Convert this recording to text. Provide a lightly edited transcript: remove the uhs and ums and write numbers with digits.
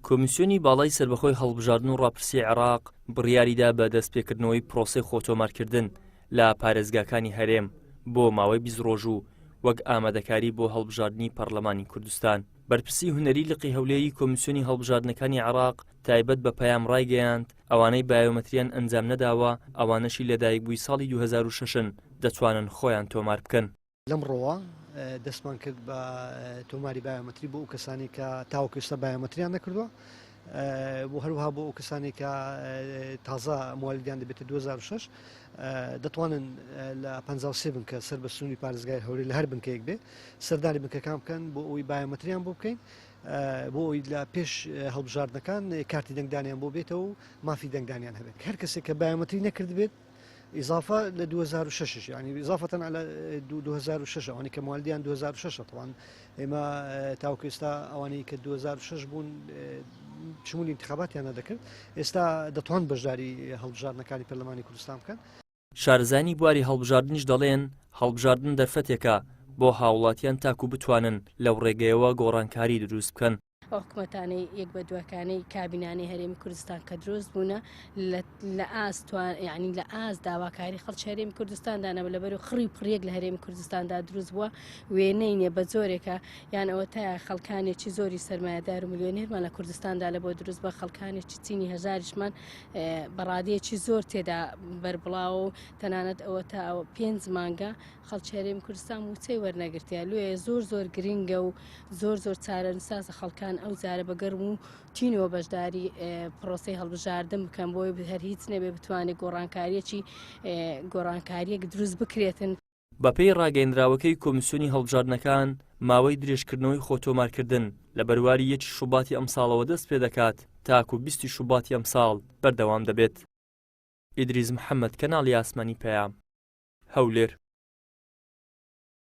کۆمیسیۆنی باڵای سەربەخۆی هەڵبژاردن و ڕاپرسی عێراق بڕیاریدا بە دەستپێکردنەوەی پرۆسەی خۆتۆمارکردن لە پارێزگاکانی هەرێم بۆ ماوەی 20 ڕۆژ و وەک ئامادەکاری بۆ هەڵبژاردنی پەرلەمانی کوردستان. بەرپرسی هونەری لقی هەولێری کۆمیسیۆنی هەڵبژاردنەکانی عێراق تایبەت بە پەیام ڕایگەیاند، ئەوانەی بایۆمەتریان ئەنجام نەداوە، ئەوانەشی لەدایکبووی ساڵی 2006ن دەتوانن خۆیان تۆمار بکەن. لەمڕۆوە دەستمان کرد بە تۆماری بایۆمەتری بۆ ئەو کەسانی کە تاوەکو ئێستا بایۆمەتریان نەکردووە بۆ هەروەها بۆ ئەو کەسانی کە تازە موالیدیان دەبێتە 2006 دەتوانن لە 53 بنکە سەر بە سنووری پارێزگای هەولێر لە هەر بنکەیەک بێ سەردانی بنکەکان بکەن بۆ ئەوی بایۆمەتریان بۆ بکەین بۆ ئەوی لە پێش هەڵبژاردنەکان کارتی دەنگدانیان بۆ بێتەوە و مافی دەنگدانیان هەبێت هەر کەسێک کە بایۆمەتری نەکردبێت ئیزافە لە 2006 یعنی ئیزافەتەن على 2006 ئەوانی کە موالدیان 2006 طبعا ئێمە تاوەکو ئێستا ئەوانەی کە 2006 بوون شمولی انتخاباتیان نەدەکرد ئێستا دەتوان بەشداری هەڵبژاردنەکانی پەرلەمانی کوردستان بکەن. شارەزایانی بواری هەڵبژاردنیش دەڵێن، هەڵبژاردن دەرفەتێکە بۆ هاوڵاتیان تاکو بتوانن لەو ڕێگەیەوە گۆڕانکاری دروست بکەن. ئەو حکومەتانەی یەک بە دواکانەی کابینانەی هەرێمی کوردستان کە دروست بوونە لە ئاست یعنی لە ئاست داواکاری خەڵکی هەرێمی کوردستاندا نەبوو لەبەر و خڕی و پڕیەک لە هەرێمی کوردستاندا دروست بووە وێنەی نیە بە جۆرێکە یان ئەوە تا خەڵکانێکی زۆری سەرمایەدار و ملیۆنێرمان لە کوردستاندا لە بۆ دروست بە خەڵکانێکی چینی هەژاریشمان بە ڕادەیەکی زۆر تێدا بەربڵاوە و تەنانەت ئەوە تا ئەوە پێنج مانگە خەڵکی هەرێمی کوردستان مووچەی وەرنەگرتیە لۆیە زۆر زۆر گرنگە و زۆر زۆر چارەنووسسازە خەڵکان ئەو جارە بە گەرم و تینەوە بەشداری پرۆسەی هەڵبژاردن بکەن بۆی هەر هیچ نەبێ بتوانێت گۆڕانکاریەکی گۆڕانکاریەک دروست بکرێتن. بەپێی ڕاگەیەندراوەکەی کۆمیسیۆنی هەڵبژاردنەکان، ماوەی درێژکردنەوەی خۆتۆمارکردن لە بەرواری یەکی شوباتی ئەمساڵەوە دەست پێدەکات تاکو بیستی شوباتی ئەمساڵ بەردەوام دەبێت. ئیدریس محەمەد، کەناڵی ئاسمانی پەیام، هەولێر.